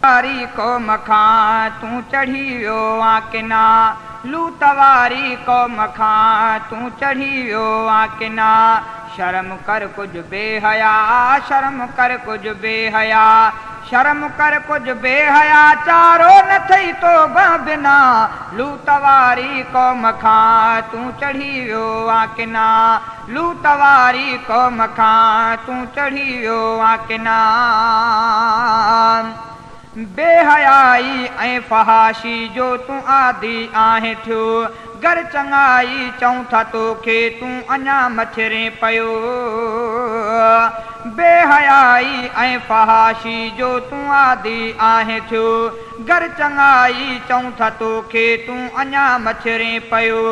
واري قوم کان تون چڙهي ويو آن ڪنا لوط واري قوم کان تون چڙهي ويو آن ڪنا شرم ڪر ڪجهه بي حيا شرم ڪر ڪجهه بي حيا شرم ڪر ڪجهه بي حيا چارو نه ٿئي توبه بنا لوط واري قوم کان تون چڙهي ويو آن ڪنا لوط واري قوم کان تون چڙهي ويو آن ڪنا. بي حيائي ۽ فحاشي جو تون عادي آهين ٿيو، گر چڱائي چئون ٿا توکي تون اڃا مڇرين پيو. بي حيائي ۽ فحاشي جو تون عادي آهين ٿيو، گر چڱائي چئون ٿا توکي تون اڃا مڇرين پيو.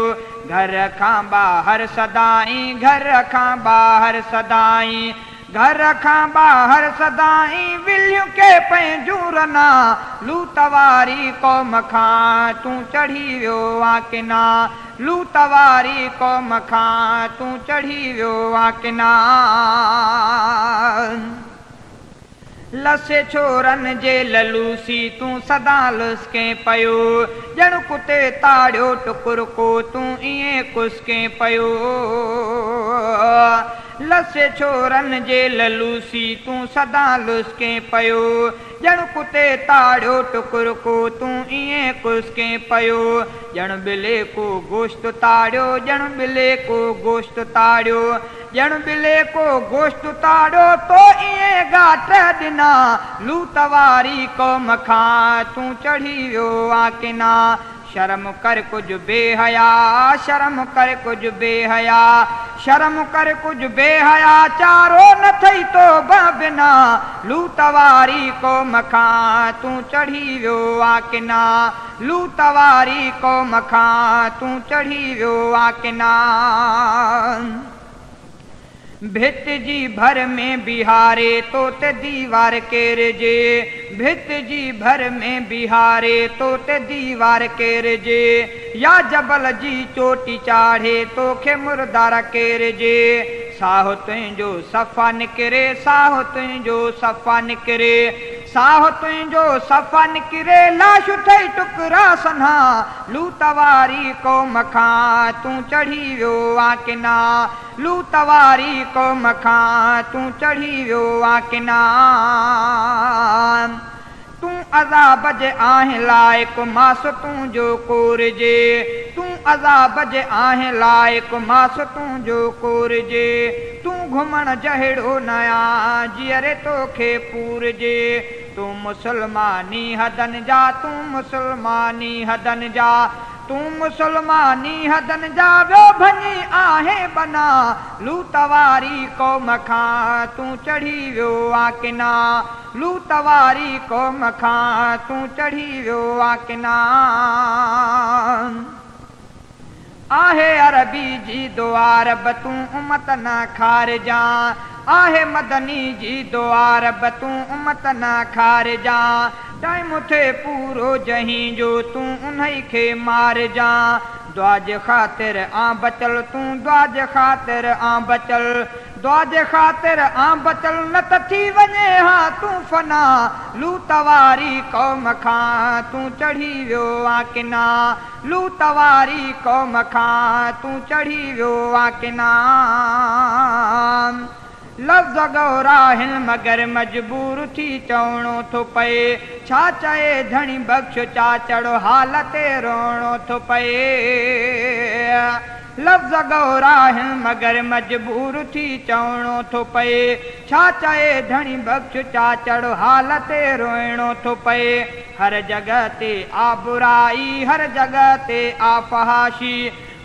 گهر کان ٻاهر سدائين گهر کان ٻاهر سدائين گهر کان ٻاهر سدائين ولهيون ڪي پنهنجون رنا لوط واري قوم کان تون چڙهي ويو آن ڪنا لوط واري قوم کان تون چڙهي ويو آن ڪنا. لسي ڇورن جي للوسي تون سدا لسڪين پيو، ڄڻ ڪتي تاڙيو ٽڪر ڪو تون ائين ڪسڪين پيو. لسي ڇورن جي للوسي تون سدا لسڪين پيو، ڄڻ ڪتي تاڙيو ٽڪر ڪو تون ائين ڪسڪين پيو. ڄڻ ٻلي ڪو گوشت تاڙيو، ڄڻ ٻلي ڪو گوشت تاڙيو. ڄڻ ٻلي ڪو گوشت تاڙيو تو ائين ڳاٽ ڏنا لوط واري قوم کان تون چڙهي ويو آن ڪنا شرم ڪر ڪجهه بي حيا شرم ڪر ڪجهه بي حيا شرم ڪر ڪجهه بي حيا چارو نه ٿئي توبه بنا لوط واري قوم کان تون چڙهي ويو آن ڪنا لوط واري قوم کان تون چڙهي ويو آن ڪنا. ڀت جي ڀر ۾ بيهاري تو تي ديوار ڪير جي ڀت جي ڀر ۾ بيهاري تو تي ديوار ڪير جي يا جبل جي چوٽي چاڙهي توکي مردار ڪير جي ساهه تنهنجو صفا نڪري ساهه تنهنجو صفا نڪري ساهه تنهنجو صفا نڪري لاش ٿئي ٽڪرا سنها لوط واري قوم کان تون چڙهي ويو آن ڪنا لوط واري قوم کان تون چڙهي ويو آن ڪنا تون عذاب جي آهين لائق ماس تون جو ڪورجي تون عذاب جي آهين لائق ماس تون جو ڪورجي تون گهمڻ جهڙو نه آن جيئري توکي پورجي تون مسلماني حدن جا تون مسلماني حدن جا تون مسلماني حدن جا ويو ڀڃي آهين ٻنا لوط واري قوم کان تون چڙهي ويو آن ڪنا لوط واري قوم کان تون چڙهي ويو آن ڪنا. آهي عربي جي دعا رب تون امت نه کارجان آهي مدني جي دعا رب تون امت نه کارجان ٽائيم ٿئي پورو جهين جو تون انهي کي مارجان دعا جي خاطر آن بچل تون دعا جي خاطر آن بچل دعا جي خاطر آن بچل نه ته ٿي وڃين ها تون فنا لوط واري قوم کان تون چڙهي ويو آن ڪنا لوط واري قوم کان تون چڙهي ويو آن ڪنا. لفظ ڳورا هن مگر مجبور ٿي چوڻو ٿو پئي. ڇا چئي ڌڻي بخش چاچڙ حال تي روئڻو ٿو پئي. لفظ ڳورا هن مگر مجبور ٿي چوڻو ٿو پئي. ڇا چئي ڌڻي بخش چاچڙ حال تي روئڻو ٿو پئي. هر جڳهه تي آ برائي، هر جڳهه تي آ فحاشي،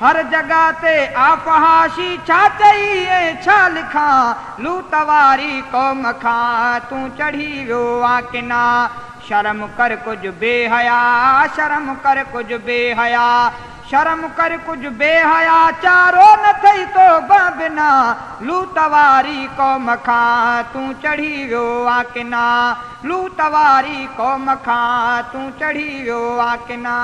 هر جڳهه تي آ فحاشي، ڇا چئي ۽ ڇا لکان، لوط واري قوم کان تون چڙهي ويو آن ڪنا، شرم ڪر ڪجهه بي حيا، شرم ڪر ڪجهه بي حيا. شرم ڪر ڪجهه بي حيا چارو نه ٿئي توبه بنا لوط واري قوم کان تون چڙهي ويو آن ڪنا لوط واري قوم کان تون چڙهي ويو آن ڪنا.